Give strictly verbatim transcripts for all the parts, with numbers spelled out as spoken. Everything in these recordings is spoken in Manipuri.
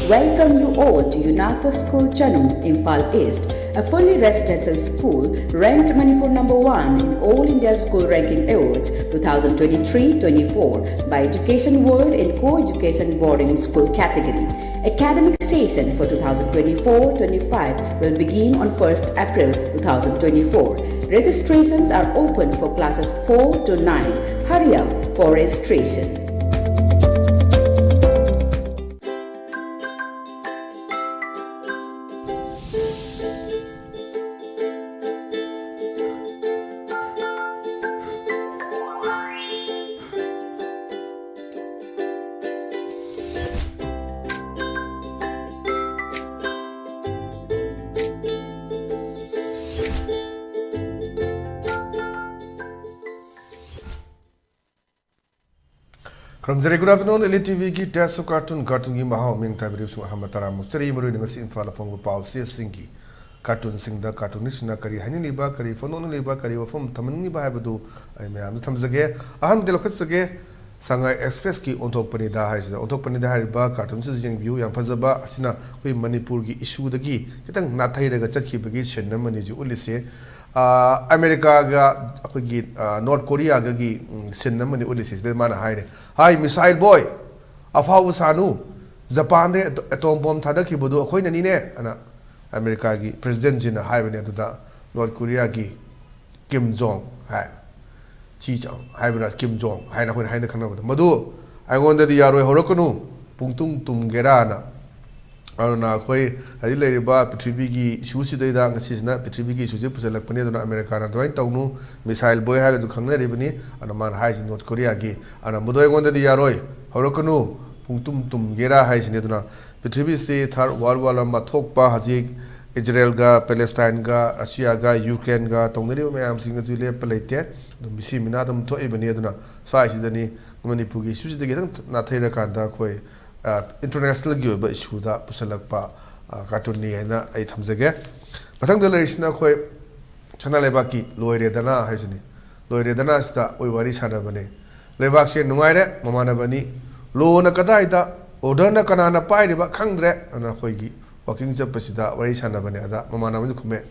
Welcome you all to UNAPO School Chanung, Imphal East, a fully residential school ranked Manipur number one in All India School Ranking Awards two thousand twenty-three twenty-four by Education World in Co-Education Boarding School category. Academic session for two thousand twenty-four twenty-five will begin on first April two thousand twenty-four. Registrations are open for classes four to nine. Hurry up for registration. ꯈꯨꯔꯨꯝꯖꯔꯤ꯫ Good afternoon, Elite T ꯚꯤꯒꯤ Taste of Cartoon, cartoonꯒꯤ ꯃꯍꯥꯎ ꯃꯤꯡ ꯊꯥꯕꯤꯔꯤꯕꯁꯤꯡ ꯑꯍꯥꯟꯕ ꯇꯔꯥꯃꯨꯛ ꯆꯔꯤ꯫ ꯃꯔꯨꯑꯣꯏꯅ ꯉꯁꯤ ꯏꯝꯐꯥꯜ ꯐꯣꯡꯕ ꯄꯥꯎ ꯆꯦꯁꯤꯡꯒꯤ cartoonꯁꯤꯡꯗ cartoonistꯁꯤꯡꯅ ꯀꯔꯤ ꯍꯥꯏꯅꯤꯡꯂꯤꯕ, ꯀꯔꯤ ꯐꯣꯡꯗꯣꯛꯅꯤꯡꯂꯤꯕ, ꯀꯔꯤ ꯋꯥꯐꯝ ꯊꯝꯍꯟꯅꯤꯡꯂꯤꯕ ꯍꯥꯏꯕꯗꯨ ꯑꯩ ꯃꯌꯥꯝꯗ ꯊꯝꯖꯒꯦ꯫ ꯑꯍꯥꯟꯕꯗꯤ ꯂꯧꯈꯠꯆꯒꯦ, ꯁꯉꯥꯏ ꯑꯦꯛꯁꯄ꯭ꯔꯦꯁꯀꯤ ꯑꯣꯟꯊꯣꯛꯄꯅꯤꯗ ꯍꯥꯏꯔꯤꯁꯤꯗ꯫ ꯑꯣꯟꯊꯣꯛꯄꯅꯤꯗ ꯍꯥꯏꯔꯤꯕ cartoonꯁꯤꯁꯨ ꯌꯦꯡꯕꯤꯌꯨ, ꯌꯥꯝ ꯐꯖꯕ꯫ ꯑꯁꯤꯅ ꯑꯩꯈꯣꯏ ꯃꯅꯤꯄꯨꯔꯒꯤ issueꯗꯒꯤ ꯈꯤꯇꯪ ꯅꯥꯊꯩꯔꯒ ꯆꯠꯈꯤꯕꯒꯤ scene ꯑꯃꯅꯤ ꯍꯧꯖꯤꯛ ꯎꯠꯂꯤꯁꯦ꯫ ꯑꯥ, ꯑꯃꯦꯔꯤꯀꯥꯒ ꯑꯩꯈꯣꯏꯒꯤ, ꯑꯥ, ꯅꯣꯔꯠ ꯀꯣꯔꯤꯌꯥꯒꯒꯤ, ꯎꯝ, scene ꯑꯃꯅꯤ ꯎꯠꯂꯤꯁꯦ꯫ ꯁꯤꯗ ꯃꯥꯅ ꯍꯥꯏꯔꯦ, "ꯍꯥꯏ, ꯃꯤꯁꯥꯏꯜ ꯕꯣꯏ, ꯑꯐꯥꯎꯕ ꯁꯥꯅꯨ, ꯖꯄꯥꯟꯗ ꯑꯦꯇꯣꯝ ꯕꯣꯝ ꯊꯥꯗꯈꯤꯕꯗꯨ ꯑꯩꯈꯣꯏꯅꯅꯤꯅꯦ" ꯑꯅ ꯑꯃꯦꯔꯤꯀꯥꯒꯤ ꯄ꯭ꯔꯦꯁꯤꯗꯦꯟꯁꯤꯅ ꯍꯥꯏꯕꯅꯦ꯫ ꯑꯗꯨꯗ ꯅꯣꯔꯠ ꯀꯣꯔꯤꯌꯥꯒꯤ ꯀꯤꯝ ꯖꯣꯡ ꯍꯥꯏ, ꯆꯤ ꯆꯥꯡ ꯍꯥꯏꯕ꯭ꯔꯥ, ꯀꯤꯝ ꯖꯣꯡ ꯍꯥꯏꯅ ꯑꯩꯈꯣꯏꯅ ꯍꯥꯏꯅ ꯈꯪꯅꯕꯗꯣ, "ꯃꯗꯨ ꯑꯩꯉꯣꯟꯗꯗꯤ ꯌꯥꯔꯣꯏ, ꯍꯧꯔꯛꯀꯅꯨ, ꯄꯨꯡꯇꯨꯝ ꯇꯨꯝꯒꯦꯔꯥꯅ"꯫ ꯑꯗꯨꯅ ꯑꯩꯈꯣꯏ ꯍꯧꯖꯤꯛ ꯂꯩꯔꯤꯕ ꯄ꯭ꯔꯤꯊꯤꯕꯤꯒꯤ issueꯁꯤꯗꯩꯗ ꯉꯁꯤꯁꯤꯅ ꯄ꯭ꯔꯤꯊꯤꯕꯤꯒꯤ issueꯁꯦ ꯄꯨꯁꯜꯂꯛꯄꯅꯤ꯫ ꯑꯗꯨꯅ ꯑꯃꯦꯔꯤꯀꯥꯅ ꯑꯗꯨꯃꯥꯏꯅ ꯇꯧꯅꯨ, ꯃꯤꯁꯥꯏꯜ ꯕꯣꯏ ꯍꯥꯏꯔꯒꯁꯨ ꯈꯪꯅꯔꯤꯕꯅꯤ꯫ ꯑꯗꯨꯅ ꯃꯥꯅ ꯍꯥꯏꯁꯤ ꯅꯣꯔꯠ ꯀꯣꯔꯤꯌꯥꯒꯤ, ꯑꯗꯨꯅ "ꯃꯗꯨ ꯑꯩꯉꯣꯟꯗꯗꯤ ꯌꯥꯔꯣꯏ, ꯍꯧꯔꯛꯀꯅꯨ, ꯄꯨꯡꯇꯨꯝ ꯇꯨꯝꯒꯦꯔꯥ" ꯍꯥꯏꯁꯤꯅꯤ꯫ ꯑꯗꯨꯅ ꯄ꯭ꯔꯤꯊꯤꯕꯤꯁꯤ Third World War ꯑꯃ ꯊꯣꯛꯄ, ꯍꯧꯖꯤꯛ ꯏꯖꯔꯦꯜꯒ, ꯄꯦꯂꯦꯁꯇꯥꯏꯟꯒ, ꯔꯁꯤꯌꯥꯒ, ꯌꯨꯀ꯭ꯔꯦꯟꯒ ꯇꯧꯅꯔꯤꯕ ꯃꯌꯥꯝꯁꯤꯡ ꯑꯁꯤ ꯂꯦꯞꯄ ꯂꯩꯇꯦ꯫ ꯑꯗꯨꯝ ꯃꯤꯁꯤ ꯃꯤꯅꯥ ꯑꯗꯨꯝ ꯊꯣꯛꯏꯕꯅꯤ꯫ ꯑꯗꯨꯅ ꯁ꯭ꯋꯥꯏꯁꯤꯗꯅꯤ ꯃꯅꯤꯄꯨꯔꯒꯤ issueꯁꯤꯗꯒꯤ ꯈꯤꯇꯪ ꯅꯥꯊꯩꯔꯀꯥꯟꯗ ꯑꯩꯈꯣꯏ, ꯑ, internationalꯒꯤ ꯑꯣꯏꯕ issueꯗ ꯄꯨꯁꯜꯂꯛꯄ, ꯑ, cartoonꯅꯤ ꯍꯥꯏꯅ ꯑꯩ ꯊꯝꯖꯒꯦ꯫ ꯃꯊꯪꯗ ꯂꯩꯔꯤꯁꯤꯅ ꯑꯩꯈꯣꯏ ꯁꯅꯥ ꯂꯩꯕꯥꯛꯀꯤ ꯂꯣꯏꯔꯦꯗꯅ ꯍꯥꯏꯕꯁꯤꯅꯤ꯫ ꯂꯣꯏꯔꯦꯗꯅ ꯑꯁꯤꯗ ꯑꯩꯈꯣꯏ ꯋꯥꯔꯤ ꯁꯥꯟꯅꯕꯅꯤ꯫ ꯂꯩꯕꯥꯛꯁꯦ ꯅꯨꯡꯉꯥꯏꯔꯦ, ꯃꯃꯥꯟꯅꯕꯅꯤ꯫ ꯂꯣꯅ ꯀꯗꯥꯏꯗ ꯑꯣꯔꯗꯔꯅ ꯀꯅꯥꯅ ꯄꯥꯏꯔꯤꯕ ꯈꯪꯗ꯭ꯔꯦ꯫ ꯑꯗꯨꯅ ꯑꯩꯈꯣꯏꯒꯤ ꯋꯥꯀꯤꯡ ꯆꯠꯄꯁꯤꯗ ꯋꯥꯔꯤ ꯁꯥꯟꯅꯕꯅꯦ꯫ ꯑꯗ ꯃꯃꯥꯟꯅꯕꯅꯁꯨ ꯈꯨꯝꯃꯦ,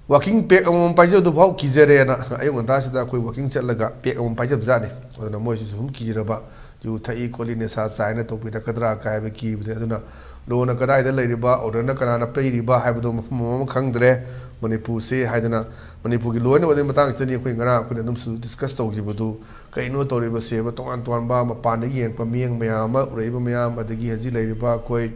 "ꯋꯥꯀꯤꯡ ꯄꯦꯛ ꯑꯃꯃꯝ ꯄꯥꯏꯖꯕꯗꯨꯐꯥꯎ ꯀꯤꯖꯔꯦꯅ꯫ ꯑꯌꯨꯛ ꯉꯟꯇꯥꯁꯤꯗ ꯑꯩꯈꯣꯏ ꯋꯥꯀꯤꯡ ꯆꯠꯂꯒ ꯄꯦꯛ ꯑꯃꯃꯝ ꯄꯥꯏꯖꯕꯖꯥꯠꯅꯤ꯫ ꯑꯗꯨꯅ ꯃꯣꯏꯁꯤꯁꯨ ꯁꯨꯝ ꯀꯤꯔꯕ, ꯌꯨ ꯊꯛꯏ ꯈꯣꯠꯂꯤ, ꯅꯤꯁꯥ ꯆꯥꯏꯅ ꯇꯧꯕꯤꯔꯛꯀꯗ꯭ꯔꯥ ꯀꯥꯏꯕ ꯀꯤꯕꯗꯤ꯫ ꯑꯗꯨꯅ ꯂꯣꯅ ꯀꯗꯥꯏꯗ ꯂꯩꯔꯤꯕ, ꯑꯣꯔꯗꯔꯅ ꯀꯅꯥꯅ ꯄꯤꯔꯤꯕ ꯍꯥꯏꯕꯗꯣ ꯃꯐꯝ ꯑꯃ ꯈꯪꯗ꯭ꯔꯦ꯫ ꯃꯅꯤꯄꯨꯔꯁꯦ" ꯍꯥꯏꯗꯅ, ꯃꯅꯤꯄꯨꯔꯒꯤ ꯂꯣ ꯑꯦꯟ ꯑꯣꯔꯗꯔꯒꯤ ꯃꯇꯥꯡꯁꯤꯗꯅꯤ ꯑꯩꯈꯣꯏ ꯉꯔꯥꯡ ꯑꯩꯈꯣꯏꯅ ꯑꯗꯨꯝꯁꯨ ꯗꯤꯁꯀꯁ ꯇꯧꯈꯤꯕꯗꯨ꯫ ꯀꯩꯅꯣ ꯇꯧꯔꯤꯕꯁꯦꯕ? ꯇꯣꯉꯥꯟ ꯇꯣꯉꯥꯟꯕ ꯃꯄꯥꯟꯗꯒꯤ ꯌꯦꯡꯉꯛꯄ ꯃꯤꯠꯌꯦꯡ ꯃꯌꯥꯝ ꯑꯃ, ꯎꯔꯛꯏꯕ ꯃꯌꯥꯝ, ꯑꯗꯒꯤ ꯍꯧꯖꯤꯛ ꯂꯩꯔꯤꯕ ꯑꯩꯈꯣꯏ,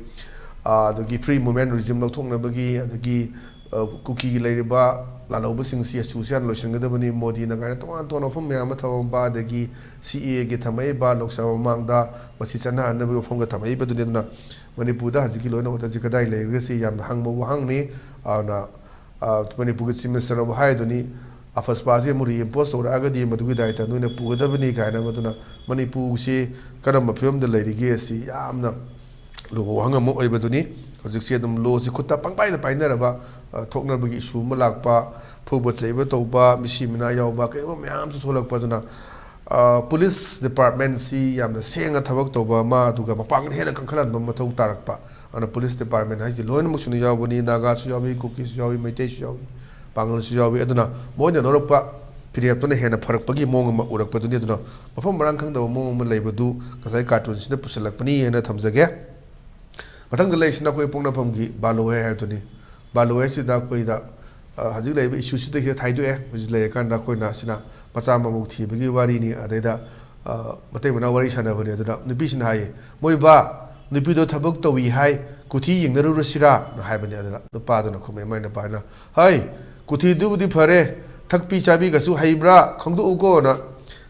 ꯑ, ꯑꯗꯒꯤ ꯐ꯭ꯔꯤ ꯃꯨꯚꯃꯦꯟ ꯔꯤꯖꯤꯝ ꯂꯧꯊꯣꯛꯅꯕꯒꯤ, ꯑꯗꯒꯤ, ꯑ, ꯀꯨꯀꯤꯒꯤ ꯂꯩꯔꯤꯕ ꯂꯥꯜꯍꯧꯕꯁꯤꯡꯁꯤ ꯑꯁꯨꯁꯤ ꯍꯥꯟꯅ ꯂꯣꯏꯁꯤꯟꯒꯗꯕꯅꯤ, ꯃꯣꯗꯤꯅ ꯀꯥꯏꯅ ꯇꯣꯉꯥꯟ ꯇꯣꯉꯥꯟꯕ ꯋꯥꯐꯝ ꯃꯌꯥꯝ ꯑꯃ ꯊꯝꯃꯝꯕ, ꯑꯗꯒꯤ ꯁꯤ ꯑꯦ ꯑꯦꯒꯤ ꯊꯝꯃꯛꯏꯕ, ꯂꯣꯛ ꯁꯚꯥ ꯃꯃꯥꯡꯗ ꯃꯁꯤ ꯆꯠꯅꯍꯟꯅꯕꯒꯤ ꯋꯥꯐꯝꯒ ꯊꯝꯃꯛꯏꯕꯗꯨꯅꯤ꯫ ꯑꯗꯨꯅ ꯃꯅꯤꯄꯨꯔꯗ ꯍꯧꯖꯤꯛꯀꯤ ꯂꯣ ꯑꯦꯟ ꯑꯣꯔꯗꯔꯁꯤ ꯀꯗꯥꯏ ꯂꯩꯔꯤꯒꯁꯤ ꯌꯥꯝꯅ ꯍꯪꯕ ꯋꯥꯍꯪꯅꯤ꯫ ꯑꯗꯨꯅ, ꯑ, ꯃꯅꯤꯄꯨꯔꯒꯤ ꯆꯤꯐ ꯃꯤꯅꯤꯁꯇꯔꯅꯕꯨ ꯍꯥꯏꯗꯨꯅꯤ, "ꯑꯐꯁꯄꯥꯁꯤ ꯑꯃꯨꯛ ꯔꯤꯏꯝꯄꯣꯁ ꯇꯧꯔꯛꯑꯒꯗꯤ ꯃꯗꯨꯒꯤ ꯗꯥꯏꯇ ꯅꯣꯏꯅ ꯄꯨꯒꯗꯕꯅꯤ" ꯀꯥꯏꯅ꯫ ꯑꯗꯨꯅ ꯃꯅꯤꯄꯨꯔꯁꯤ ꯀꯔꯝꯕ ꯐꯤꯕꯝꯗ ꯂꯩꯔꯤꯒꯦ ꯑꯁꯤ ꯌꯥꯝꯅ ꯂꯨꯕ ꯋꯥꯍꯪ ꯑꯃ ꯑꯣꯏꯕꯗꯨꯅꯤ꯫ ꯍꯧꯖꯤꯛꯁꯤ ꯑꯗꯨꯝ ꯂꯣꯁꯤ ꯈꯨꯠꯇ ꯄꯪꯄꯥꯏꯗ ꯄꯥꯏꯅꯔꯕ, ꯑ, ꯊꯣꯛꯅꯕꯒꯤ ꯏꯁꯨ ꯑꯃ ꯂꯥꯛꯄ, ꯐꯨꯕ ꯆꯩꯕ ꯇꯧꯕ, ꯃꯤꯁꯤ ꯃꯤꯅꯥ ꯌꯥꯎꯕ, ꯀꯔꯤꯒꯨꯝꯕ ꯃꯌꯥꯝꯁꯨ ꯊꯣꯛꯂꯛꯄ꯫ ꯑꯗꯨꯅ, ꯑ, ꯄꯨꯂꯤꯁ ꯗꯤꯄꯥꯔꯠꯃꯦꯟꯁꯤ ꯌꯥꯝꯅ ꯁꯦꯡꯅ ꯊꯕꯛ ꯇꯧꯕ ꯑꯃ, ꯑꯗꯨꯒ ꯃꯄꯥꯡꯒꯜ ꯍꯦꯟꯅ ꯀꯟꯈꯠꯍꯟꯕ ꯃꯊꯧ ꯇꯥꯔꯛꯄ꯫ ꯑꯗꯨꯅ ꯄꯨꯂꯤꯁ ꯗꯤꯄꯥꯔꯠꯃꯦꯟ ꯍꯥꯏꯁꯤ ꯂꯣꯏꯅꯃꯛ ꯁꯨꯅ ꯌꯥꯎꯕꯅꯤ, ꯅꯥꯒꯥꯁꯨ ꯌꯥꯎꯏ, ꯀꯨꯀꯤꯁꯨ ꯌꯥꯎꯏ, ꯃꯩꯇꯩꯁꯨ ꯌꯥꯎꯏ, ꯄꯥꯡꯒꯜꯁꯨ ꯌꯥꯎꯏ꯫ ꯑꯗꯨꯅ ꯃꯣꯏꯅ ꯂꯧꯔꯛꯄ ꯐꯤꯔꯦꯞꯇꯨꯅ ꯍꯦꯟꯅ ꯐꯔꯛꯄꯒꯤ ꯃꯑꯣꯡ ꯑꯃ ꯎꯔꯛꯄꯗꯨꯅꯤ꯫ ꯑꯗꯨꯅ ꯃꯐꯝ ꯃꯔꯥꯡ ꯈꯪꯗꯕ ꯃꯑꯣꯡ ꯑꯃ ꯂꯩꯕꯗꯨ ꯉꯁꯥꯏ ꯀꯥꯔꯇꯨꯟꯁꯤꯅ ꯄꯨꯁꯤꯜꯂꯛꯄꯅꯤ ꯍꯥꯏꯅ ꯊꯝꯖꯒꯦ꯫ ꯃꯊꯪꯗ ꯂꯩꯔꯤꯁꯤꯅ ꯑꯩꯈꯣꯏ ꯄꯣꯛꯅꯐꯝꯒꯤ ꯕꯥꯂꯣ ꯍꯥꯏ ꯍꯥꯏꯕꯗꯨꯅꯤ꯫ ꯕꯥꯂꯣ ꯍꯥꯏꯁꯤꯗ ꯑꯩꯈꯣꯏꯗ, ꯑ, ꯍꯧꯖꯤꯛ ꯂꯩꯔꯤꯕ ꯏꯁꯨꯁꯤꯗꯒꯤ ꯊꯥꯏꯗꯣꯛꯑꯦ꯫ ꯍꯧꯖꯤꯛ ꯂꯩꯔꯀꯥꯟꯗ ꯑꯩꯈꯣꯏꯅ ꯁꯤꯅ ꯃꯆꯥ ꯃꯃꯧ ꯊꯤꯕꯒꯤ ꯋꯥꯔꯤꯅꯤ꯫ ꯑꯗꯩꯗ, ꯑ, ꯃꯇꯩ ꯃꯅꯥꯎ ꯋꯥꯔꯤ ꯁꯥꯟꯅꯕꯅꯤ꯫ ꯑꯗꯨꯗ ꯅꯨꯄꯤꯁꯤꯅ ꯍꯥꯏꯌꯦ, "ꯃꯣꯏꯕꯥ, ꯅꯨꯄꯤꯗꯣ ꯊꯕꯛ ꯇꯧꯏ ꯍꯥꯏ, ꯀꯨꯊꯤ ꯌꯦꯡꯅꯔꯨꯔꯁꯤꯔꯥꯅ?" ꯍꯥꯏꯕꯅꯤ꯫ ꯑꯗꯨꯗ ꯅꯨꯄꯥꯗꯨꯅ ꯈꯨꯝꯃꯦ, ꯃꯥꯏ ꯅꯨꯄꯥꯅ, "ꯍꯩ, ꯀꯨꯊꯤꯗꯨꯕꯨꯗꯤ ꯐꯔꯦ, ꯊꯛꯄꯤ ꯆꯥꯕꯤꯒꯁꯨ ꯍꯩꯕ꯭ꯔꯥ ꯈꯪꯗꯣꯛꯎꯀꯣꯅ"꯫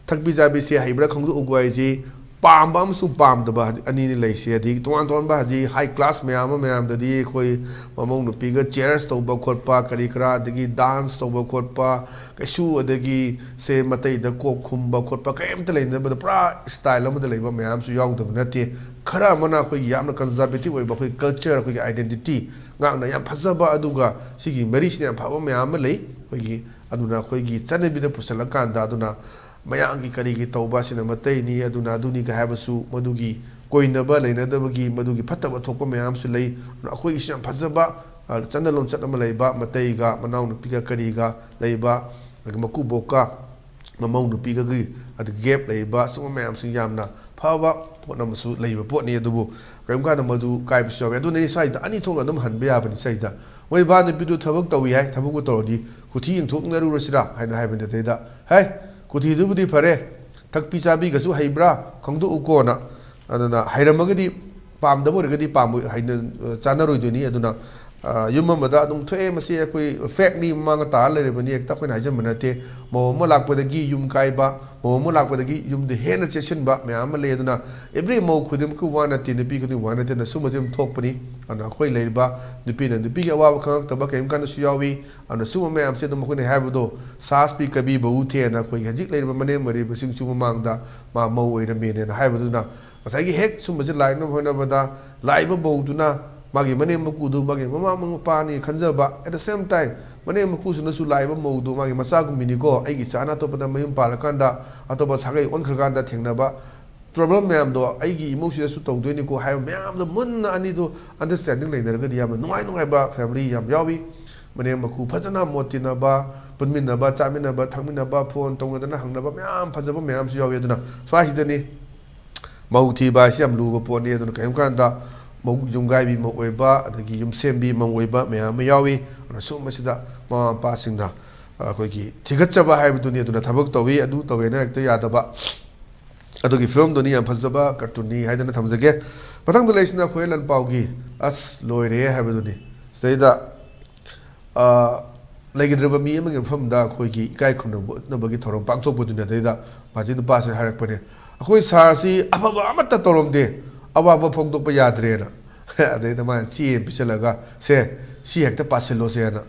ꯊꯛꯄꯤ ꯆꯥꯕꯤꯁꯦ ꯍꯩꯕ꯭ꯔꯥ ꯈꯪꯗꯣꯛꯎꯀꯣ ꯍꯥꯏꯁꯤ ꯄꯥꯝꯕ ꯑꯃꯁꯨꯡ ꯄꯥꯝꯗꯕ ꯍꯥꯏꯗꯤ ꯑꯅꯤꯅꯤ ꯂꯩꯁꯦ꯫ ꯑꯗꯒꯤ ꯇꯣꯉꯥꯟ ꯇꯣꯉꯥꯟꯕ ꯍꯧꯖꯤꯛ ꯍꯥꯏ ꯀ꯭ꯂꯥꯁ ꯃꯌꯥꯝ ꯑꯃ ꯃꯌꯥꯝꯗꯗꯤ ꯑꯩꯈꯣꯏ ꯃꯃꯧ ꯅꯨꯄꯤꯒ ꯆꯤꯌꯔꯁ ꯇꯧꯕ ꯈꯣꯠꯄ, ꯀꯔꯤ ꯀꯔꯥ, ꯑꯗꯒꯤ ꯗꯥꯟꯁ ꯇꯧꯕ ꯈꯣꯠꯄ, ꯀꯩꯁꯨ, ꯑꯗꯒꯤ ꯁꯦ ꯃꯇꯩꯗ ꯀꯣꯛ ꯈꯨꯝꯕ ꯈꯣꯠꯄ ꯀꯔꯤꯝꯇ ꯂꯩꯅꯗꯕꯗ ꯄꯨꯔꯥ ꯁ꯭ꯇꯥꯏꯜ ꯑꯃꯗ ꯂꯩꯕ ꯃꯌꯥꯝꯁꯨ ꯌꯥꯎꯗꯕ ꯅꯠꯇꯦ꯫ ꯈꯔ ꯑꯃꯅ ꯑꯩꯈꯣꯏꯒꯤ ꯌꯥꯝꯅ ꯀꯟꯖꯔꯕꯦꯇꯤꯞ ꯑꯣꯏꯕ ꯑꯩꯈꯣꯏꯒꯤ ꯀꯜꯆꯔ, ꯑꯩꯈꯣꯏꯒꯤ ꯑꯥꯏꯗꯦꯟꯇꯤꯇꯤ ꯉꯥꯛꯅ ꯌꯥꯝ ꯐꯖꯕ, ꯑꯗꯨꯒ ꯁꯤꯒꯤ ꯃꯔꯤꯁꯤꯅ ꯌꯥꯝ ꯐꯕ ꯃꯌꯥꯝ ꯑꯃ ꯂꯩ꯫ ꯑꯩꯈꯣꯏꯒꯤ, ꯑꯗꯨꯅ ꯑꯩꯈꯣꯏꯒꯤ ꯆꯠꯅꯕꯤꯗ ꯄꯨꯁꯜꯂꯀꯥꯟꯗ, ꯑꯗꯨꯅ ꯃꯌꯥꯝꯒꯤ ꯀꯔꯤꯒꯤ ꯇꯧꯕ ꯑꯁꯤꯅ ꯃꯇꯩꯅꯤ, ꯑꯗꯨꯅ ꯑꯗꯨꯅꯤꯒ ꯍꯥꯏꯕꯁꯨ ꯃꯗꯨꯒꯤ ꯀꯣꯏꯅꯕ ꯂꯩꯅꯗꯕꯒꯤ ꯃꯗꯨꯒꯤ ꯐꯠꯇꯕ ꯊꯣꯛꯄ ꯃꯌꯥꯝꯁꯨ ꯂꯩ꯫ ꯑꯗꯨꯅ ꯑꯩꯈꯣꯏꯒꯤꯁꯨ ꯌꯥꯝ ꯐꯖꯕ, ꯑ, ꯆꯠꯅ ꯂꯣꯟꯆꯠ ꯑꯃ ꯂꯩꯕ, ꯃꯇꯩꯒ ꯃꯅꯥꯎꯅꯨꯄꯤꯒ ꯀꯔꯤꯒ ꯂꯩꯕ, ꯑꯗꯒꯤ ꯃꯀꯨꯕꯣꯛꯀ ꯃꯃꯧ ꯅꯨꯄꯤꯒꯒꯤ ꯑꯗꯨ gap ꯂꯩꯕ, ꯁꯤꯒꯨꯝꯕ ꯃꯌꯥꯝꯁꯤ ꯌꯥꯝꯅ ꯐꯕ ꯄꯣꯠ ꯑꯃꯁꯨ ꯂꯩꯕ ꯄꯣꯠꯅꯤ꯫ ꯑꯗꯨꯕꯨ ꯀꯔꯤꯒꯨꯝꯕ ꯀꯥꯟꯗ ꯃꯗꯨ ꯀꯥꯏꯕꯁꯨ ꯌꯥꯎꯋꯤ꯫ ꯑꯗꯨꯅ ꯑꯩ ꯁ꯭ꯋꯥꯏꯗ ꯑꯅꯤ ꯊꯣꯛꯅ ꯑꯗꯨꯝ ꯍꯟꯕ ꯌꯥꯕꯅꯤ꯫ ꯁ꯭ꯋꯥꯏꯗ ꯃꯣꯏ ꯕꯥ ꯅꯨꯄꯤꯗꯨ ꯊꯕꯛ ꯇꯧꯏ ꯍꯥꯏ, ꯊꯕꯛꯄꯨ ꯇꯧꯔꯗꯤ ꯀꯨꯊꯤ ꯌꯦꯡꯊꯣꯛꯅꯔꯨꯔꯁꯤꯔꯥ ꯍꯥꯏꯅ ꯍꯥꯏꯕꯅꯤ꯫ ꯑꯗꯩꯗ, "ꯍꯦ, ꯀꯨꯊꯤꯗꯨꯕꯨꯗꯤ ꯐꯔꯦ, ꯊꯛꯄꯤ ꯆꯥꯕꯤꯒꯁꯨ ꯍꯩꯕ꯭ꯔꯥ ꯈꯪꯗꯣꯛꯎꯀꯣꯅ"꯫ ꯑꯗꯨꯅ ꯍꯩꯔꯝꯃꯒꯗꯤ, ꯄꯥꯝꯗꯕ ꯑꯣꯏꯔꯒꯗꯤ ꯄꯥꯝꯕ ꯍꯩꯅ-, ꯆꯥꯅꯔꯣꯏꯗꯣꯏꯅꯤ꯫ ꯑꯗꯨꯅ, ꯑ, ꯌꯨꯝ ꯑꯃꯗ ꯑꯗꯨꯝ ꯊꯣꯛꯑꯦ, ꯃꯁꯤ ꯑꯩꯈꯣꯏ factꯅꯤ, ꯃꯃꯥꯡꯗ ꯇꯥꯔ ꯂꯩꯔꯕꯅꯤ, ꯍꯦꯛꯇ ꯑꯩꯈꯣꯏꯅ ꯍꯥꯏꯖꯟꯕ ꯅꯠꯇꯦ꯫ ꯃꯧ ꯑꯃ ꯂꯥꯛꯄꯗꯒꯤ ꯌꯨꯝ ꯀꯥꯏꯕ, ꯃꯧ ꯑꯃ ꯂꯥꯛꯄꯗꯒꯤ ꯌꯨꯝꯗ ꯍꯦꯟꯅ ꯆꯦꯠꯁꯤꯟꯕ ꯃꯌꯥꯝ ꯑꯃ ꯂꯩ꯫ ꯑꯗꯨꯅ every ꯃꯧ ꯈꯨꯗꯤꯡꯃꯛꯀꯤ ꯋꯥ ꯅꯠꯇꯦ, ꯅꯨꯄꯤ ꯈꯨꯗꯤꯡꯃꯛ ꯋꯥ ꯅꯠꯇꯦ, ꯑꯗꯨꯅ ꯁꯨꯝꯕꯁꯤ ꯑꯗꯨꯝ ꯊꯣꯛꯄꯅꯤ꯫ ꯑꯗꯨꯅ ꯑꯩꯈꯣꯏ ꯂꯩꯔꯤꯕ ꯅꯨꯄꯤꯅ ꯅꯨꯄꯤꯒꯤ ꯑꯋꯥꯕ ꯈꯪꯉꯛꯇꯕ ꯀꯔꯤꯒꯨꯝꯕ ꯀꯥꯟꯗꯁꯨ ꯌꯥꯎꯏ꯫ ꯑꯗꯨꯅ ꯁꯨꯝꯕ ꯃꯌꯥꯝꯁꯦ ꯑꯗꯨꯝ ꯑꯩꯈꯣꯏꯅ ꯍꯥꯏꯕꯗꯣ, "ꯁꯥꯁ ꯄꯤ ꯀꯕꯤ ꯕꯍꯨ ꯊꯦꯅ" ꯑꯩꯈꯣꯏꯒꯤ ꯍꯧꯖꯤꯛ ꯂꯩꯔꯤꯕ ꯃꯅꯦꯝ ꯑꯣꯏꯔꯤꯕꯁꯤꯡꯁꯨ ꯃꯃꯥꯡꯗ ꯃꯥ ꯃꯧ ꯑꯣꯏꯔꯝꯃꯦꯅ ꯍꯥꯏꯕꯗꯨꯅ, ꯉꯁꯥꯏꯒꯤ ꯍꯦꯛ ꯁꯨꯝꯕꯁꯦ ꯂꯥꯛꯅꯕ ꯍꯣꯠꯅꯕꯗ, ꯂꯥꯛꯏꯕ ꯃꯧꯗꯨꯅ ꯃꯥꯒꯤ ꯃꯅꯦꯝ ꯃꯀꯨꯗꯨ ꯃꯥꯒꯤ ꯃꯃꯥ ꯃꯄꯥꯅꯤ ꯈꯟꯖꯕ, at the same time ꯃꯅꯦꯝ ꯃꯀꯨꯁꯤꯅꯁꯨ ꯂꯥꯛꯏꯕ ꯃꯧꯗꯨ ꯃꯥꯒꯤ ꯃꯆꯥꯒꯨꯝꯕꯤꯅꯤꯀꯣ, ꯑꯩꯒꯤ ꯏꯆꯥꯅ ꯑꯇꯣꯞꯄꯗ ꯃꯌꯨꯝ ꯄꯥꯜꯂꯀꯥꯟꯗ, ꯑꯇꯣꯞꯄ ꯁꯥꯒꯩ ꯑꯣꯟꯈ꯭ꯔꯀꯥꯟꯗ ꯊꯦꯡꯅꯕ problem ꯃꯌꯥꯝꯗꯣ ꯑꯩꯒꯤ ꯏꯃꯨꯡꯁꯤꯗꯁꯨ ꯇꯧꯗꯣꯏꯅꯤꯀꯣ ꯍꯥꯏꯕ ꯃꯌꯥꯝꯗꯣ ꯃꯨꯟꯅ ꯑꯅꯤꯗꯣ understanding ꯂꯩꯅꯔꯒꯗꯤ ꯌꯥꯝꯅ ꯅꯨꯡꯉꯥꯏ ꯅꯨꯡꯉꯥꯏꯕ family ꯌꯥꯝ ꯌꯥꯎꯏ꯫ ꯃꯅꯦꯝ ꯃꯀꯨ ꯐꯖꯅ ꯃꯣꯠ ꯇꯤꯟꯅꯕ, ꯄꯨꯟꯃꯤꯟꯅꯕ, ꯆꯥꯃꯤꯟꯅꯕ, ꯊꯛꯃꯤꯟꯅꯕ, phone ꯇꯧꯅꯗꯅ ꯍꯪꯅꯕ ꯃꯌꯥꯝ ꯐꯖꯕ ꯃꯌꯥꯝꯁꯨ ꯌꯥꯎꯏ꯫ ꯑꯗꯨꯅ ꯁ꯭ꯋꯥꯏꯁꯤꯗꯅꯤ ꯃꯧ ꯊꯤꯕ ꯍꯥꯏꯁꯤ ꯌꯥꯝ ꯂꯨꯕ ꯄꯣꯠꯅꯤ꯫ ꯑꯗꯨꯅ ꯀꯔꯤꯒꯨꯝꯕ ꯀꯥꯟꯗ ꯃꯧ, ꯌꯨꯝꯒꯥꯏꯕꯤ ꯃꯧ ꯑꯣꯏꯕ, ꯑꯗꯒꯤ ꯌꯨꯝꯁꯦꯝꯕꯤ ꯃꯧ ꯑꯣꯏꯕ ꯃꯌꯥꯝ ꯑꯃ ꯌꯥꯎꯏ꯫ ꯑꯗꯨꯅ ꯁꯤꯒꯨꯝꯕꯁꯤꯗ ꯃꯃꯥ ꯃꯄꯥꯁꯤꯡꯅ ꯑꯩꯈꯣꯏꯒꯤ ꯊꯤꯒꯠꯆꯕ ꯍꯥꯏꯕꯗꯨꯅꯤ꯫ ꯑꯗꯨꯅ ꯊꯕꯛ ꯇꯧꯏ, ꯑꯗꯨ ꯇꯧꯋꯦꯅ ꯍꯦꯛꯇ ꯌꯥꯗꯕ, ꯑꯗꯨꯒꯤ ꯐꯤꯂꯝꯗꯨꯅꯤ꯫ ꯌꯥꯝ ꯐꯖꯕ cartoonꯅꯤ ꯍꯥꯏꯗꯅ ꯊꯝꯖꯒꯦ꯫ ꯃꯊꯪꯗ ꯂꯩꯔꯤꯁꯤꯅ ꯑꯩꯈꯣꯏ ꯂꯟꯄꯥꯎꯒꯤ "ꯑꯁ ꯂꯣꯏꯔꯦ" ꯍꯥꯏꯕꯗꯨꯅꯤ꯫ ꯁꯤꯗꯩꯗ, ꯑ, ꯂꯩꯒꯗꯧꯔꯤꯕ ꯃꯤ ꯑꯃꯒꯤ ꯃꯐꯝꯗ ꯑꯩꯈꯣꯏꯒꯤ ꯏꯀꯥꯏ ꯈꯨꯝꯅꯕ ꯎꯠꯅꯕꯒꯤ ꯊꯧꯔꯝ ꯄꯥꯡꯊꯣꯛꯄꯗꯨꯅꯤ꯫ ꯑꯗꯩꯗ ꯃꯥꯖꯤ ꯅꯨꯄꯥꯁꯦ ꯍꯥꯏꯔꯛꯄꯅꯦ, "ꯑꯩꯈꯣꯏ ꯁꯥꯔꯁꯤ ꯑꯐꯕ ꯑꯃꯠꯇ ꯇꯧꯔꯝꯗꯦ, ꯑꯋꯥꯕ ꯐꯣꯡꯗꯣꯛꯄ ꯌꯥꯗ꯭ꯔꯦꯅ"꯫ ꯑꯗꯩꯗ ꯃꯥꯅ ꯆꯦ ꯑꯃ ꯄꯤꯁꯜꯂꯒ, "ꯁꯦ, ꯁꯤ ꯍꯦꯛꯇ ꯄꯥꯁꯤꯜꯂꯣꯁꯦꯅ"꯫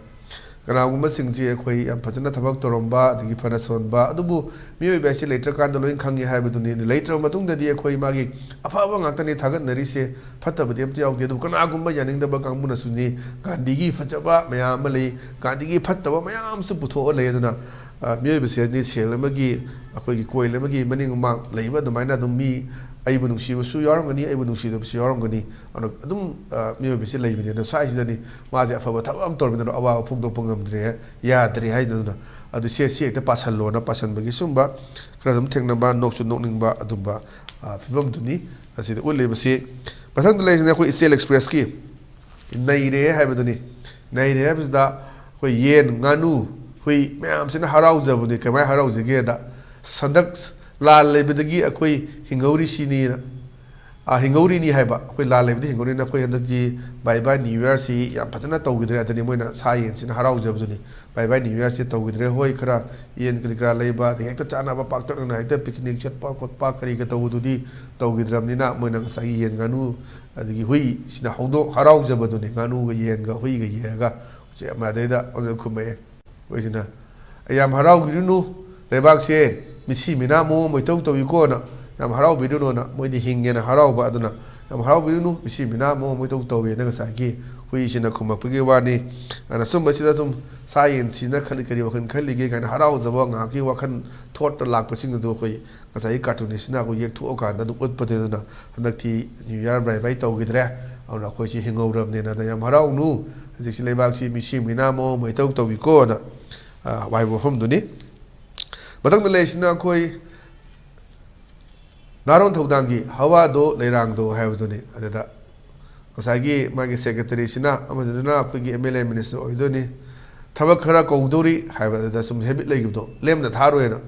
ꯀꯅꯥꯒꯨꯝꯕꯁꯤꯡꯁꯤ ꯑꯩꯈꯣꯏ ꯌꯥꯝ ꯐꯖꯅ ꯊꯕꯛ ꯇꯧꯔꯝꯕ, ꯑꯗꯒꯤ ꯐꯅ ꯁꯣꯟꯕ, ꯑꯗꯨꯕꯨ ꯃꯤꯑꯣꯏꯕ ꯍꯥꯏꯁꯤ ꯂꯩꯇ꯭ꯔꯀꯥꯟꯗ ꯂꯣꯏ ꯈꯪꯉꯤ ꯍꯥꯏꯕꯗꯨꯅꯤ꯫ ꯂꯩꯇ꯭ꯔꯕ ꯃꯇꯨꯡꯗꯗꯤ ꯑꯩꯈꯣꯏ ꯃꯥꯒꯤ ꯑꯐꯕ ꯉꯥꯛꯇꯅꯤ ꯊꯥꯒꯠꯅꯔꯤꯁꯦ, ꯐꯠꯇꯕꯗꯤ ꯑꯝꯇ ꯌꯥꯎꯗꯦ꯫ ꯑꯗꯨꯕꯨ ꯀꯅꯥꯒꯨꯝꯕ ꯌꯥꯅꯤꯡꯗꯕ ꯀꯥꯡꯕꯨꯅꯁꯨꯅꯤ, ꯒꯥꯟꯙꯤꯒꯤ ꯐꯖꯕ ꯃꯌꯥꯝ ꯑꯃ ꯂꯩ, ꯒꯥꯟꯙꯤꯒꯤ ꯐꯠꯇꯕ ꯃꯌꯥꯝꯁꯨ ꯄꯨꯊꯣꯛꯑ ꯂꯩ꯫ ꯑꯗꯨꯅ, ꯑ, ꯃꯤꯑꯣꯏꯕꯁꯦ ꯁꯦꯜ ꯑꯃꯒꯤ, ꯑꯩꯈꯣꯏꯒꯤ coin ꯑꯃꯒꯤ ꯃꯅꯤꯡ ꯃꯃꯥꯡ ꯂꯩꯕ ꯑꯗꯨꯃꯥꯏꯅ ꯑꯗꯨꯝ ꯃꯤ ꯑꯩꯕꯨ ꯅꯨꯡꯁꯤꯕꯁꯨ ꯌꯥꯎꯔꯝꯒꯅꯤ, ꯑꯩꯕꯨ ꯅꯨꯡꯁꯤꯗꯕꯁꯨ ꯌꯥꯎꯔꯝꯒꯅꯤ꯫ ꯑꯗꯨꯅ ꯑꯗꯨꯝ, ꯑ, ꯃꯤꯑꯣꯏꯕꯁꯤ ꯂꯩꯕꯅꯤ꯫ ꯑꯗꯣ ꯁ꯭ꯋꯥꯏꯁꯤꯗꯅꯤ ꯃꯥꯁꯦ ꯑꯐꯕ ꯊꯕꯛ ꯑꯃ ꯇꯧꯔꯝꯃꯤ, ꯑꯗꯨꯅ ꯑꯋꯥꯕ ꯐꯣꯡꯗꯣꯛꯄ ꯉꯝꯗ꯭ꯔꯦ, ꯌꯥꯗ꯭ꯔꯦ ꯍꯥꯏꯗꯨꯅ꯫ ꯑꯗꯨ ꯁꯦ, ꯁꯤ ꯍꯦꯛꯇ ꯄꯥꯁꯜꯂꯣꯅ ꯄꯥꯁꯟꯕꯒꯤ ꯁꯨꯝꯕ ꯈꯔ ꯑꯗꯨꯝ ꯊꯦꯡꯅꯕ, ꯅꯣꯛꯁꯨ ꯅꯣꯛꯅꯤꯡꯕ ꯑꯗꯨꯝꯕ, ꯑ, ꯐꯤꯕꯝꯗꯨꯅꯤ ꯑꯁꯤꯗ ꯎꯠꯂꯤꯕꯁꯤ꯫ ꯃꯊꯪꯗ ꯂꯩꯔꯤꯁꯤꯅ ꯑꯩꯈꯣꯏ ꯏꯆꯦꯜ ꯑꯦꯛꯁꯄ꯭ꯔꯦꯁꯀꯤ ꯅꯩꯔꯦ ꯍꯥꯏꯕꯗꯨꯅꯤ꯫ ꯅꯩꯔꯦ ꯍꯥꯏꯕꯁꯤꯗ ꯑꯩꯈꯣꯏ ꯌꯦꯟ, ꯉꯥꯅꯨ, ꯍꯨꯏ ꯃꯌꯥꯝꯁꯤꯅ ꯍꯔꯥꯎꯖꯕꯅꯤ꯫ ꯀꯃꯥꯏꯅ ꯍꯔꯥꯎꯖꯒꯦꯗ, ꯍꯟꯗꯛ ꯂꯥꯟ ꯂꯩꯕꯗꯒꯤ ꯑꯩꯈꯣꯏ ꯍꯤꯡꯍꯧꯔꯤꯁꯤꯅꯤꯅ, ꯑ, ꯍꯤꯡꯍꯧꯔꯤꯅꯤ ꯍꯥꯏꯕ, ꯑꯩꯈꯣꯏ ꯂꯥꯟ ꯂꯩꯕꯗꯒꯤ ꯍꯤꯡꯍꯧꯔꯤꯅꯤ꯫ ꯑꯩꯈꯣꯏ ꯍꯟꯗꯛꯀꯤ ꯕꯥꯏ ꯕꯥꯏ ꯅ꯭ꯌꯨ ꯏꯌꯥꯔꯁꯤ ꯌꯥꯝ ꯐꯖꯅ ꯇꯧꯈꯤꯗ꯭ꯔꯦ꯫ ꯑꯗꯨꯅꯤ ꯃꯣꯏꯅ ꯁꯥ ꯌꯦꯟꯁꯤꯅ ꯍꯔꯥꯎꯖꯕꯗꯨꯅꯤ꯫ ꯕꯥꯏ ꯕꯥꯏ ꯅ꯭ꯌꯨ ꯏꯌꯥꯔꯁꯤ ꯇꯧꯈꯤꯗ꯭ꯔꯦ꯫ ꯍꯣꯏ, ꯈꯔ ꯌꯦꯟ ꯀꯔꯤ ꯀꯔꯥ ꯂꯩꯕ, ꯑꯗꯒꯤ ꯍꯦꯛꯇ ꯆꯥꯅꯕ ꯄꯥꯛꯇꯛꯅꯅ ꯍꯦꯛꯇ ꯄꯤꯛꯅꯤꯛ ꯆꯠꯄ ꯈꯣꯠꯄ ꯀꯔꯤꯒ ꯇꯧꯕꯗꯨꯗꯤ ꯇꯧꯈꯤꯗ꯭ꯔꯕꯅꯤꯅ, ꯃꯣꯏꯅ ꯉꯁꯥꯏꯒꯤ ꯌꯦꯟ, ꯉꯥꯅꯨ, ꯑꯗꯒꯤ ꯍꯨꯏꯁꯤꯅ ꯍꯧꯗꯣꯡ ꯍꯔꯥꯎꯖꯕꯗꯨꯅꯤ꯫ ꯉꯥꯅꯨꯒ ꯌꯦꯟꯒ ꯍꯨꯏꯒ ꯌꯦꯡꯉꯒ ꯎꯆꯦꯛ ꯑꯃ ꯑꯗꯩꯗ ꯑꯃꯅ ꯈꯨꯝꯃꯛꯑꯦ, ꯑꯩꯈꯣꯏꯁꯤꯅ, "ꯑꯩ ꯌꯥꯝ ꯍꯔꯥꯎꯕꯤꯔꯨꯅꯨ, ꯂꯩꯕꯥꯛꯁꯦ ꯃꯤꯁꯤ ꯃꯤꯅꯥ ꯃꯑꯣꯡ ꯑꯃ ꯏꯇꯧ ꯇꯧꯏꯀꯣꯅ ꯌꯥꯝ ꯍꯔꯥꯎꯕꯤꯔꯨꯅꯨꯅ", ꯃꯣꯏꯗꯤ ꯍꯤꯡꯉꯦꯅ ꯍꯔꯥꯎꯕ꯫ ꯑꯗꯨꯅ, "ꯌꯥꯝ ꯍꯔꯥꯎꯕꯤꯔꯨꯅꯨ, ꯃꯤꯁꯤ ꯃꯤꯅꯥ ꯃꯑꯣꯡ ꯑꯃ ꯏꯇꯧ ꯇꯧꯏꯅ" ꯉꯁꯥꯏꯒꯤ ꯍꯨꯏꯁꯤꯅ ꯈꯨꯝꯃꯛꯄꯒꯤ ꯋꯥꯅꯤ꯫ ꯑꯗꯨꯅ ꯁꯨꯝꯕꯁꯤꯗ ꯁꯨꯝ ꯁꯥ ꯌꯦꯟꯁꯤꯅ ꯈꯜꯂꯤ, ꯀꯔꯤ ꯋꯥꯈꯜ ꯈꯜꯂꯤꯒꯦ ꯀꯥꯏꯅ ꯍꯔꯥꯎꯖꯕ ꯉꯥꯏꯍꯥꯛꯀꯤ ꯋꯥꯈꯜ ꯊꯣꯠꯇ ꯂꯥꯛꯄꯁꯤꯡ ꯑꯗꯨ ꯑꯩꯈꯣꯏ ꯉꯁꯥꯏꯒꯤ ꯀꯥꯔꯇꯨꯟꯅꯤꯁꯤꯅ ꯑꯩꯈꯣꯏ ꯌꯦꯛꯊꯣꯛꯑꯀꯥꯟꯗ ꯑꯗꯨꯝ ꯎꯠꯄꯗꯨꯅ ꯍꯟꯗꯛꯇꯤ ꯅ꯭ꯌꯨ ꯏꯌꯥꯔ ꯕꯥꯏ ꯕꯥꯏ ꯇꯧꯈꯤꯗ꯭ꯔꯦ꯫ ꯑꯗꯨꯅ ꯑꯩꯈꯣꯏꯁꯤ ꯍꯤꯡꯍꯧꯔꯕꯅꯤꯅ ꯑꯗ ꯌꯥꯝ ꯍꯔꯥꯎꯅꯨ, ꯍꯧꯖꯤꯛꯁꯤ ꯂꯩꯕꯥꯛꯁꯤ ꯃꯤꯁꯤ ꯃꯤꯅꯥ ꯃꯑꯣꯡ ꯑꯃ ꯏꯇꯧ ꯇꯧꯏꯀꯣꯅ, ꯑ, ꯋꯥꯍꯩ ꯋꯥꯐꯝꯗꯨꯅꯤ꯫ ꯃꯊꯪꯗ ꯂꯩꯔꯤꯁꯤꯅ ꯑꯩꯈꯣꯏ ꯅꯍꯥꯔꯣꯟ ꯊꯧꯗꯥꯡꯒꯤ ꯍꯋꯥꯗꯣ ꯂꯩꯔꯥꯡꯗꯣ ꯍꯥꯏꯕꯗꯨꯅꯤ꯫ ꯑꯗꯨꯗ ꯉꯁꯥꯏꯒꯤ ꯃꯥꯒꯤ ꯁꯦꯀ꯭ꯔꯦꯇꯔꯤꯁꯤꯅ, ꯑꯃꯗꯨꯅ ꯑꯩꯈꯣꯏꯒꯤ ꯑꯦꯝ ꯑꯦꯜ ꯑꯦ ꯃꯤꯅꯤꯁꯇꯔ ꯑꯣꯏꯗꯣꯏꯅꯤ, ꯊꯕꯛ ꯈꯔ ꯀꯧꯗꯧꯔꯤ ꯍꯥꯏꯕ, ꯑꯗꯨꯗ ꯁꯨꯝ ꯍꯦꯕꯤꯠ ꯂꯩꯈꯤꯕꯗꯣ, ꯂꯦꯝꯅ ꯊꯥꯔꯣꯏꯅ꯫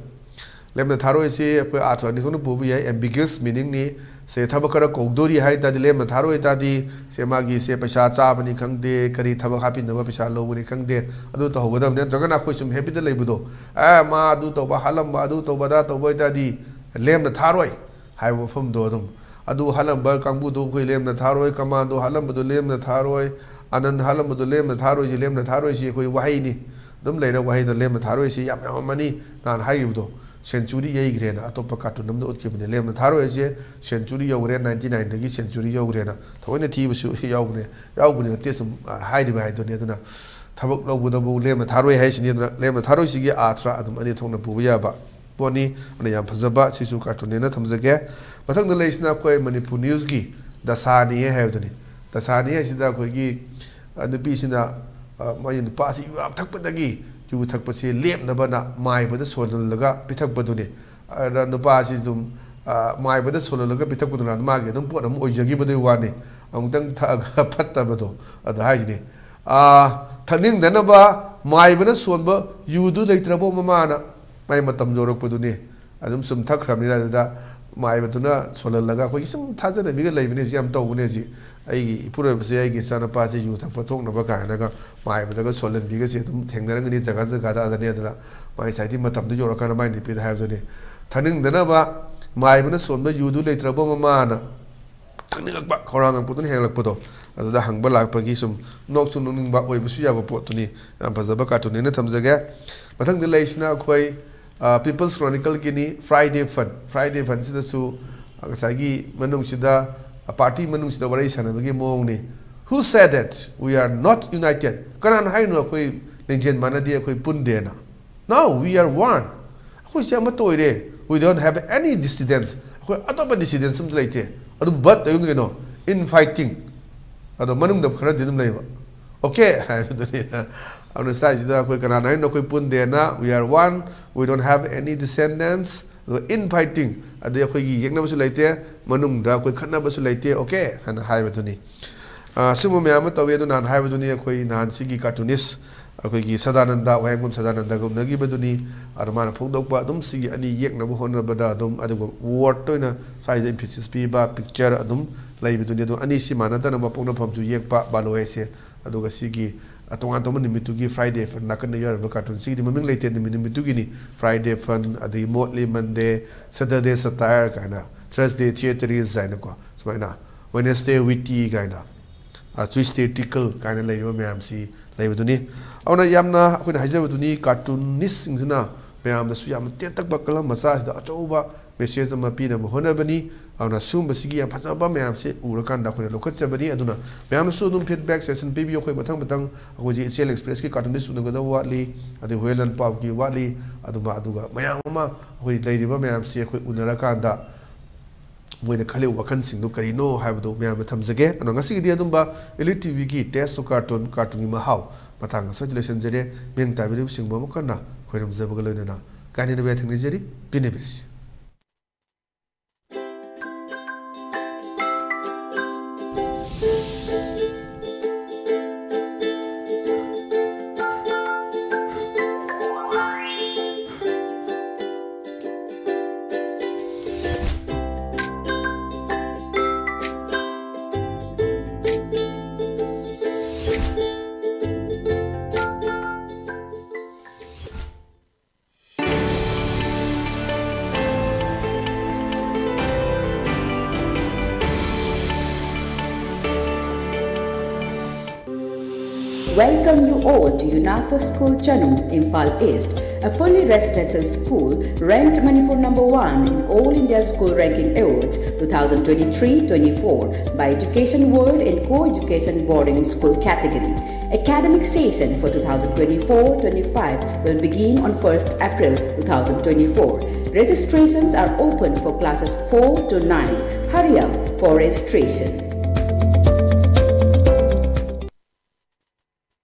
ꯂꯦꯝꯅ ꯊꯥꯔꯣꯏꯁꯤ ꯑꯩꯈꯣꯏ ꯑꯥꯔꯊ ꯑꯅꯤ ꯊꯣꯛꯅ ꯄꯨꯕ ꯌꯥꯏ꯫ ꯑꯦꯝꯕꯤꯒ꯭ꯌꯁ ꯃꯤꯅꯤꯡꯅꯤ꯫ ꯁꯦ ꯊꯕꯛ ꯈꯔ ꯀꯧꯗꯣꯔꯤ ꯍꯥꯏ ꯇꯥꯔꯗꯤ, ꯂꯦꯝꯅ ꯊꯥꯔꯣꯏ ꯇꯥꯔꯗꯤ, ꯁꯦ ꯃꯥꯒꯤ ꯁꯦ ꯄꯩꯁꯥ ꯆꯥꯕꯅꯤ ꯈꯪꯗꯦ, ꯀꯔꯤ ꯊꯕꯛ ꯍꯥꯞꯄꯤꯅꯕ ꯄꯩꯁꯥ ꯂꯧꯕꯅꯤ ꯈꯪꯗꯦ, ꯑꯗꯨ ꯇꯧꯍꯧꯒꯗꯕꯅꯤ꯫ ꯅꯠꯇ꯭ꯔꯒꯅ ꯑꯩꯈꯣꯏ ꯁꯨꯝ ꯍꯦꯕꯤꯠꯇ ꯂꯩꯕꯗꯣ, "ꯑꯦ, ꯃꯥ ꯑꯗꯨ ꯇꯧꯕ, ꯍꯥꯠꯂꯝꯕ, ꯑꯗꯨ ꯇꯧꯕ, ꯑꯗꯥ ꯇꯧꯕ ꯑꯣꯏ ꯇꯥꯔꯗꯤ ꯂꯦꯝꯅ ꯊꯥꯔꯣꯏ" ꯍꯥꯏꯕ ꯋꯥꯐꯝꯗꯣ ꯑꯗꯨꯝ, ꯑꯗꯨ ꯍꯥꯠꯂꯝꯕ ꯀꯥꯡꯕꯨꯗꯣ ꯑꯩꯈꯣꯏ ꯂꯦꯝꯅ ꯊꯥꯔꯣꯏ, ꯀꯃꯥꯟꯗꯣ ꯍꯥꯠꯂꯝꯕꯗꯣ ꯂꯦꯝꯅ ꯊꯥꯔꯣꯏ, ꯑꯅꯟ ꯍꯥꯠꯂꯝꯕꯗꯣ ꯂꯦꯝꯅ ꯊꯥꯔꯣꯏꯁꯤ, ꯂꯦꯝꯅ ꯊꯥꯔꯣꯏꯁꯤ ꯑꯩꯈꯣꯏ ꯋꯥꯍꯩꯅꯤ꯫ ꯑꯗꯨꯝ ꯂꯩꯔ ꯋꯥꯍꯩꯗꯣ ꯂꯦꯝꯅ ꯊꯥꯔꯣꯏꯁꯤ ꯌꯥꯝ ꯌꯥꯝꯃꯝꯃꯅꯤ꯫ ꯅꯍꯥꯟ ꯍꯥꯏꯈꯤꯕꯗꯣ, ꯁꯦꯟꯆꯨꯔꯤ ꯌꯩꯈ꯭ꯔꯦꯅ ꯑꯇꯣꯞꯄ ꯀꯥꯔꯇꯨꯟ ꯑꯃꯗ ꯎꯠꯈꯤꯕꯅꯦ꯫ ꯂꯦꯝꯅ ꯊꯥꯔꯣꯏꯁꯦ ꯁꯦꯟꯆꯨꯔꯤ ꯌꯧꯈ꯭ꯔꯦ, ꯅꯥꯏꯟꯇꯤ ꯅꯥꯏꯟꯗꯒꯤ ꯁꯦꯟꯆꯨꯔꯤ ꯌꯧꯈ꯭ꯔꯦꯅ ꯊꯑꯣꯏꯅ ꯊꯤꯕꯁꯨ ꯌꯥꯎꯕꯅꯦ, ꯌꯥꯎꯕꯅꯦ ꯅꯠꯇꯦ, ꯁꯨꯝ, ꯑ, ꯍꯥꯏꯔꯤꯕ ꯍꯥꯏꯗꯨꯅꯤ꯫ ꯑꯗꯨꯅ ꯊꯕꯛ ꯂꯧꯕꯗꯕꯨ ꯂꯦꯝꯅ ꯊꯥꯔꯣꯏ ꯍꯥꯏꯁꯤꯅꯤ꯫ ꯑꯗꯨꯅ ꯂꯦꯝꯅ ꯊꯥꯔꯣꯏꯁꯤꯒꯤ ꯑꯥꯔꯊ ꯑꯗꯨꯝ ꯑꯅꯤ ꯊꯣꯛꯅ ꯄꯨꯕ ꯌꯥꯕ꯫ ꯄꯣꯠꯅꯤ꯫ ꯑꯗꯨꯅ ꯌꯥꯝ ꯐꯖꯕ ꯁꯤꯁꯨ ꯀꯥꯔꯇꯨꯟꯅꯦꯅ ꯊꯝꯖꯒꯦ꯫ ꯃꯊꯪꯗ ꯂꯩꯔꯤꯁꯤꯅ ꯑꯩꯈꯣꯏ ꯃꯅꯤꯄꯨꯔ ꯅ꯭ꯌꯨꯁꯀꯤ ꯗꯁꯥꯅꯤ ꯍꯥꯏꯕꯗꯨꯅꯤ꯫ ꯗꯁꯥꯅꯤ ꯍꯥꯏꯁꯤꯗ ꯑꯩꯈꯣꯏꯒꯤ, ꯑ, ꯅꯨꯄꯤꯁꯤꯅ, ꯑ, ꯃꯥꯒꯤ ꯅꯨꯄꯥꯁꯤ ꯌꯨ ꯌꯥꯝ ꯊꯛꯄꯗꯒꯤ ꯌꯨ ꯊꯛꯄꯁꯤ ꯂꯦꯞꯅꯕꯅ ꯃꯥꯏꯕꯗ ꯁꯣꯜꯍꯜꯂꯒ ꯄꯤꯊꯛꯄꯗꯨꯅꯤ꯫ ꯑꯗ ꯅꯨꯄꯥꯁꯤ ꯑꯗꯨꯝ, ꯑ, ꯃꯥꯏꯕꯗ ꯁꯣꯜꯍꯜꯂꯒ ꯄꯤꯊꯛꯄꯗꯨꯅ ꯃꯥꯒꯤ ꯑꯗꯨꯝ ꯄꯣꯠ ꯑꯃ ꯑꯣꯏꯖꯈꯤꯕꯗꯨꯒꯤ ꯋꯥꯅꯤ꯫ ꯑꯃꯨꯛꯇꯪ ꯊꯛꯑꯒ ꯐꯠꯇꯕꯗꯣ ꯑꯗꯨ ꯍꯥꯏꯁꯤꯅꯤ꯫ ꯑ, ꯊꯛꯅꯤꯡꯗꯅꯕ ꯃꯥꯏꯕꯅ ꯁꯣꯟꯕ ꯌꯨꯗꯨ ꯂꯩꯇ꯭ꯔꯕꯣ ꯃꯃꯥꯅ? ꯃꯥꯏ ꯃꯇꯝ ꯌꯧꯔꯛꯄꯗꯨꯅꯤ꯫ ꯑꯗꯨꯝ ꯁꯨꯝ ꯊꯛꯈ꯭ꯔꯕꯅꯤꯅ ꯑꯗꯨꯗ ꯃꯥꯏꯕꯗꯨꯅ ꯁꯣꯜꯍꯜꯂꯒ ꯑꯩꯈꯣꯏꯒꯤ ꯁꯨꯝ ꯊꯥꯖꯅꯕꯤꯒ ꯂꯩꯕꯅꯦ, ꯁꯤ ꯌꯥꯝ ꯇꯧꯕꯅꯦ꯫ ꯁꯤ ꯑꯩꯒꯤ ꯏꯄꯨꯔꯣꯏꯕꯁꯦ ꯑꯩꯒꯤ ꯏꯆꯥꯅꯨꯄꯥꯁꯦ ꯌꯨ ꯊꯛꯄ ꯊꯣꯛꯅꯕ ꯀꯥꯏꯅꯒ ꯃꯥꯏꯕꯗꯒ ꯁꯣꯜꯍꯟꯕꯤꯒꯁꯦ ꯑꯗꯨꯝ ꯊꯦꯡꯅꯔꯝꯒꯅꯤ ꯖꯒꯥ ꯖꯒꯥꯗ꯫ ꯑꯗꯨꯅꯦ ꯑꯗꯨꯗ ꯃꯥꯏ ꯉꯁꯥꯏꯗꯤ ꯃꯇꯝꯗꯨ ꯌꯧꯔꯀꯥꯟꯗ ꯃꯥꯏ ꯅꯨꯄꯤꯗ ꯍꯥꯏꯕꯗꯨꯅꯤ, "ꯊꯛꯅꯤꯡꯗꯅꯕ ꯃꯥꯏꯕꯅ ꯁꯣꯟꯕ ꯌꯨꯗꯨ ꯂꯩꯇ꯭ꯔꯕꯣ ꯃꯃꯥꯅ?" ꯊꯛꯅꯤꯡꯉꯛꯄ, ꯈꯧꯔꯥꯡꯉꯛꯄꯗꯨꯅ ꯍꯦꯜꯂꯛꯄꯗꯣ, ꯑꯗꯨꯗ ꯍꯪꯕ ꯂꯥꯛꯄꯒꯤ ꯁꯨꯝ ꯅꯣꯛꯁꯨ ꯅꯣꯛꯅꯤꯡꯕ ꯑꯣꯏꯕꯁꯨ ꯌꯥꯕ ꯄꯣꯠꯇꯨꯅꯤ꯫ ꯌꯥꯝ ꯐꯖꯕ ꯀꯥꯔꯇꯨꯟꯅꯦꯅ ꯊꯝꯖꯒꯦ꯫ ꯃꯊꯪꯗ ꯂꯩꯔꯤꯁꯤꯅ ꯑꯩꯈꯣꯏ, ꯑ, People's Chronicleꯒꯤꯅꯤ, Friday Fun꯫ Friday Funꯁꯤꯗꯁꯨ ꯉꯁꯥꯏꯒꯤ ꯃꯅꯨꯡꯁꯤꯗ, ꯑ, ꯄꯥꯔꯇꯤ ꯃꯅꯨꯡꯁꯤꯗ ꯋꯥꯔꯤ ꯁꯥꯟꯅꯕꯒꯤ ꯃꯑꯣꯡꯅꯤ꯫ "Who said that we are not united?" ꯀꯅꯥꯅ ꯍꯥꯏꯔꯤꯅꯣ ꯑꯩꯈꯣꯏ ꯂꯤꯡꯖꯦꯜ ꯃꯥꯟꯅꯗꯦ, ꯑꯩꯈꯣꯏ ꯄꯨꯟꯗꯦꯅ? "Now we are one." ꯑꯩꯈꯣꯏꯁꯦ ꯑꯃꯠꯇ ꯑꯣꯏꯔꯦ꯫ "We don't have any dissidence." ꯑꯩꯈꯣꯏ ꯑꯇꯣꯞꯄ dissidence ꯑꯝꯇ ꯂꯩꯇꯦ꯫ ꯑꯗꯨ but ꯑꯗꯨꯝ ꯀꯩꯅꯣ, "infighting." ꯑꯗꯣ ꯃꯅꯨꯡꯗ ꯈꯔꯗꯤ ꯑꯗꯨꯝ ꯂꯩꯕ꯫ "Okay" ꯍꯥꯏꯕꯗꯨꯅꯤ꯫ ꯑꯗꯨꯅ ꯁ꯭ꯋꯥꯏꯁꯤꯗ ꯑꯩꯈꯣꯏ ꯀꯅꯥꯅ ꯍꯥꯏꯅꯣ ꯑꯩꯈꯣꯏ ꯄꯨꯟꯗꯦꯅ? "We are one, we don't have any dissidence." ꯑꯗꯣ "infighting", ꯑꯗꯩ ꯑꯩꯈꯣꯏꯒꯤ ꯌꯦꯛꯅꯕꯁꯨ ꯂꯩꯇꯦ, ꯃꯅꯨꯡꯗ ꯑꯩꯈꯣꯏ ꯈꯠꯅꯕꯁꯨ ꯂꯩꯇꯦ, "okay" ꯍꯥꯏꯅ ꯍꯥꯏꯕꯗꯨꯅꯤ꯫ ꯑ, ꯁꯤꯒꯨꯝꯕ ꯃꯌꯥꯝ ꯑꯃ ꯇꯧꯏ꯫ ꯑꯗꯨ ꯅꯍꯥꯟ ꯍꯥꯏꯕꯗꯨꯅꯤ, ꯑꯩꯈꯣꯏ ꯅꯍꯥꯟ ꯁꯤꯒꯤ ꯀꯥꯔꯇꯨꯅꯤꯁ ꯑꯩꯈꯣꯏꯒꯤ ꯁꯗꯥꯅꯟꯗ, ꯋꯥꯍꯦꯡꯕꯝ ꯁꯗꯥꯅꯟꯗꯒ ꯎꯅꯈꯤꯕꯗꯨꯅꯤ꯫ ꯑꯗꯨ ꯃꯥꯅ ꯐꯣꯡꯗꯣꯛꯄ ꯑꯗꯨꯝ ꯁꯤꯒꯤ ꯑꯅꯤ ꯌꯦꯛꯅꯕ ꯍꯣꯠꯅꯕꯗ ꯑꯗꯨꯝ, ꯑꯗꯨꯒ ꯋꯥꯔꯗꯇ ꯑꯣꯏꯅ ꯁ꯭ꯋꯥꯏꯗ emphasis ꯄꯤꯕ ꯄꯤꯛꯆꯔ ꯑꯗꯨꯝ ꯂꯩꯕꯗꯨꯅꯤ꯫ ꯑꯗꯨ ꯑꯅꯤꯁꯤ ꯃꯥꯟꯅꯗꯅꯕ ꯄꯣꯛꯅꯐꯝꯁꯨ ꯌꯦꯛꯄ ꯕꯥꯂꯣ ꯍꯥꯏꯁꯦ꯫ ꯑꯗꯨꯒ ꯁꯤꯒꯤ, ꯑ, ꯇꯣꯉꯥꯟ ꯇꯣꯉꯥꯟꯕ ꯅꯨꯃꯤꯠꯇꯨꯒꯤ Friday Fun ꯅꯥꯀꯟꯗ ꯌꯥꯎꯔꯤꯕ ꯀꯥꯔꯇꯨꯟ ꯁꯤꯒꯤꯗꯤ ꯃꯃꯤꯡ ꯂꯩꯇꯦ, ꯅꯨꯃꯤꯠ ꯅꯨꯃꯤꯠꯇꯨꯒꯤꯅꯤ꯫ Friday Fun, ꯑꯗꯒꯤ Motley Monday, Saturday Satire ꯀꯥꯏꯅ, Thursday Theatrese ꯍꯥꯏꯅꯀꯣ, ꯁꯨꯃꯥꯏꯅ, Wednesday Witty ꯀꯥꯏꯅ, ꯑ, Tuesday Tickle ꯀꯥꯏꯅ ꯂꯩꯔꯤꯕ ꯃꯌꯥꯝꯁꯤ ꯂꯩꯕꯗꯨꯅꯤ꯫ ꯑꯗꯨꯅ ꯌꯥꯝꯅ ꯑꯩꯈꯣꯏꯅ ꯍꯥꯏꯖꯕꯗꯨꯅꯤ, ꯀꯥꯔꯇꯨꯅꯤꯁꯁꯤꯡꯁꯤꯅ ꯃꯌꯥꯝꯗꯁꯨ ꯌꯥꯝꯅ ꯇꯦꯟꯇꯛꯄ ꯀꯂꯝ ꯃꯆꯥꯁꯤꯗ ꯑꯆꯧꯕ message ꯑꯃ ꯄꯤꯅꯕ ꯍꯣꯠꯅꯕꯅꯤ꯫ ꯑꯗꯨꯅ ꯁꯤꯒꯨꯝꯕꯁꯤꯒꯤ ꯌꯥꯝ ꯐꯖꯕ ꯃꯌꯥꯝꯁꯦ ꯎꯔꯀꯥꯟꯗ ꯑꯩꯈꯣꯏꯅ ꯂꯧꯈꯠꯆꯕꯅꯤ꯫ ꯑꯗꯨꯅ ꯃꯌꯥꯝꯅꯁꯨ ꯑꯗꯨꯝ ꯐꯤꯗꯕꯦꯛ ꯁꯦꯁꯟ ꯄꯤꯕꯤꯌꯨ꯫ ꯑꯩꯈꯣꯏ ꯃꯊꯪ ꯃꯊꯪ ꯑꯩꯈꯣꯏꯁꯦ ꯏꯆꯦꯜ ꯑꯦꯛꯁꯄ꯭ꯔꯦꯁꯀꯤ ꯀꯥꯔꯇꯨꯟꯗꯁꯨ ꯎꯅꯒꯗꯕ ꯋꯥꯠꯂꯤ, ꯑꯗꯩ ꯍꯨꯌꯦꯟ ꯂꯥꯟꯄꯥꯎꯒꯤ ꯋꯥꯠꯂꯤ, ꯑꯗꯨꯝꯕ ꯑꯗꯨꯒ ꯃꯌꯥꯝ ꯑꯃ ꯑꯩꯈꯣꯏ ꯂꯩꯔꯤꯕ ꯃꯌꯥꯝꯁꯤ ꯑꯩꯈꯣꯏ ꯎꯅꯔꯀꯥꯟꯗ ꯃꯣꯏꯅ ꯈꯜꯂꯤꯕ ꯋꯥꯈꯜꯁꯤꯡꯗꯣ ꯀꯔꯤꯅꯣ ꯍꯥꯏꯕꯗꯣ ꯃꯌꯥꯝꯗ ꯊꯝꯖꯒꯦ꯫ ꯑꯗꯣ ꯉꯁꯤꯒꯤꯗꯤ ꯑꯗꯨꯝꯕ ꯏꯂꯤꯠ ꯇꯤꯚꯤꯒꯤ ꯇꯦꯁ ꯑꯣꯐ ꯀꯥꯔꯇꯨꯟ, ꯀꯥꯔꯇꯨꯟꯒꯤ ꯃꯍꯥꯎ ꯃꯇꯥꯡ ꯑꯁꯤꯗ ꯂꯣꯏꯁꯤꯟꯖꯔꯦ꯫ ꯃꯤꯠꯌꯦꯡ ꯇꯥꯕꯤꯔꯤꯕꯁꯤꯡꯕꯨ ꯑꯃꯨꯛ ꯍꯟꯅ ꯈꯣꯏꯔꯝꯖꯕꯒ ꯂꯣꯏꯅꯅ ꯀꯥꯏꯅꯅꯕ ꯌꯥꯊꯪ ꯅꯤꯖꯔꯤ꯫ ꯄꯤꯅꯕꯤꯔꯁꯤ꯫ Welcome you all to UNACO School Chanung, Imphal East, a fully residential school ranked Manipur number one in All India School Ranking Awards two thousand twenty-three twenty-four by Education World in Co-Education Boarding School category. Academic session for two thousand twenty-four twenty-five will begin on first April two thousand twenty-four. Registrations are open for classes four to nine. Hurry up for registration.